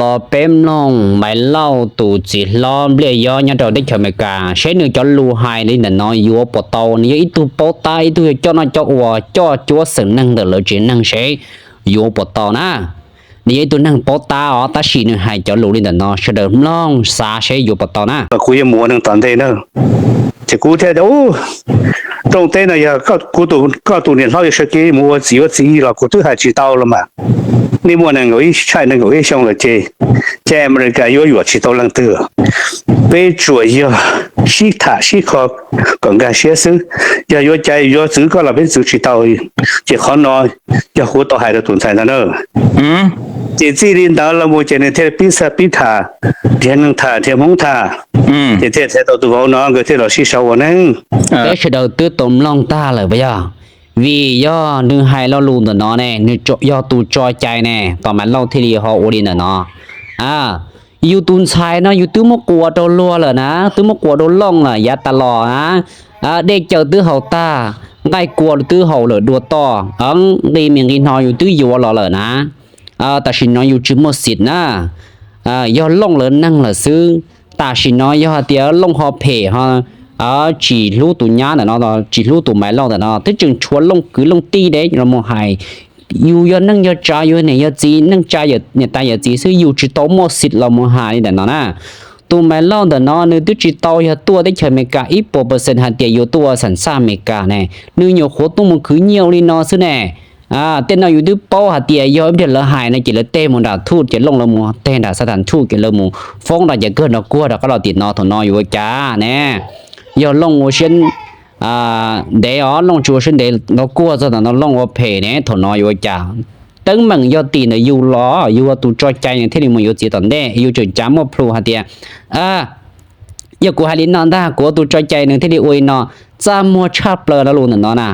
Peb mloog Maiv Lauj tus txiv hlob Npliaj Yob nyob rau teb chaws Amelikas seb nws cov lus hais li ntawm no yuav puas tau, nws yog ib tug paub tab, ib tug yog coj noj coj ua, coj cuab xeem neeg ntawm lawv tsev neeg seb yuav puas tau na. Nws yog ib tug neeg paub tab os, tab sis nws hais cov lus li ntawm no sawv daws mloog xav seb yuav puas tau na. Kuv yuav mus ua neeg tom ntej na. Ces kuv thiaj tias, rooj teb no yog kuv, koj tus niam hlob yuav sawv kev mus ua txiv ua txiv los kuv twb hais tsis tau los mas. Nej muaj nees nkaum ib, tshaj nees nkaum ib xyoo lawm ces, ces Amelikas yuav yuam tsis tau leej twg. Peb tsuas yog sib tham sib kho kom nkag siab xwb. Yog yuav cais yuav txwv koj los peb txwv tsis tau, ces qhov no yog kuv tau hais rau tus ntxhais ntawd na. Ces txij li ntawd los mus ces nws thiaj pib xav pib tham, nrhiav neeg tham, nrhiav Hmoob tham. Ces thiaj tau tus vauv no nkawd thiaj los sib sau ua neej. Peb sawv daws twb tau mloog tag lawm puas yog? Vim yog nws hais lo lus ntawm no ne, nws yog tus tso cai ne, tos Maiv Lauj thiaj li ho ua li ntawm no. Yus tus ntxhais no yus twb muab quas rau luag lawm na, twb muab quas rau Looj lawm yav tas los na. Dej cawv twb haus tag, nqaij kua twb haus lawm dua toj, nqi me nqi no yus twb yuav los lawm na. Tam sim no yus tsis muaj xim na. Yog Looj lawv neeg lawm xwb. Tam sim no yog hais tias Looj ho phem ho tsis hlub tus nyab ntawm no, tsis hlub tus Maiv Lauj ntawm no, twb tseem tshuav Looj kwv Looj tij de los mus hais. Yus yog neej yog tsav, yus niam yog txiv, neej tsa, niam tais yawm txiv xwb, yus tsis tau muaj xim los mus hais li ntawm no na. Tus Maiv Lauj ntawm no nws twb tsis tau yog tuaj teb chaws Amelikas ib puas percent hais tias yuav tuaj ua xam xaj Amelikas ne, nws nyuam qhuav tuaj mus khwv nyiaj ua li no xwb ne. Tej no yus twb paub hais tias yog ib pliag lawv hais no ces lawv teg mus nram thuj, ces Looj lawv mus teg nram xab tas thuj, ces lawv mus foob nram ces kawg nrov kuag rov qab los tim no, thaum no yuav ua cas ne? Yog Looj ua siab ntev os, Looj tsis ua siab ntev nrov kuag txog tam no Looj ua phem ne, thaum no yuav ua cas? Teeb meem yog tim ntawm yus los, yus ua tus tso cai nws thiaj li mus yuav txiv tom ntej, yus tseem cav muaj plhus hais tias yog kuv hais li no ntag, kuv ua tus tso cai nws thiaj li ua li no. Txaj muag tshaj plaws lo lus ntawm no na.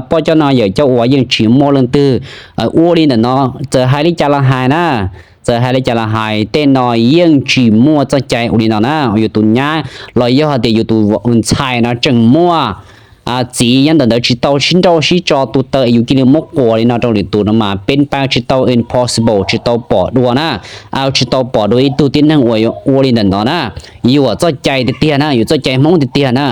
Poj coj noj yawm coj ua yeej tsis muaj leej twg ua li ntawm no. Txawm hais li cas los hais na, txawm hais li cas los hais, tej no yeej tsis muaj txoj cai ua li no na. Yus tus nyab los yog hais tias yus tus ntxhais no tseem muaj txiv nyob ntawm ntawd tsis tau sib nrauj sib tso tu taw, yus cia li muab quas li no rau lwm tus no mas peb pab tsis tau, impossible, tsis tau pom dua na. Tsis tau pom dua ib tug tib neeg uas ua li ntawm no na. Yuam txoj cai tiag tiag na, yuam txoj cai Hmoob tiag tiag na.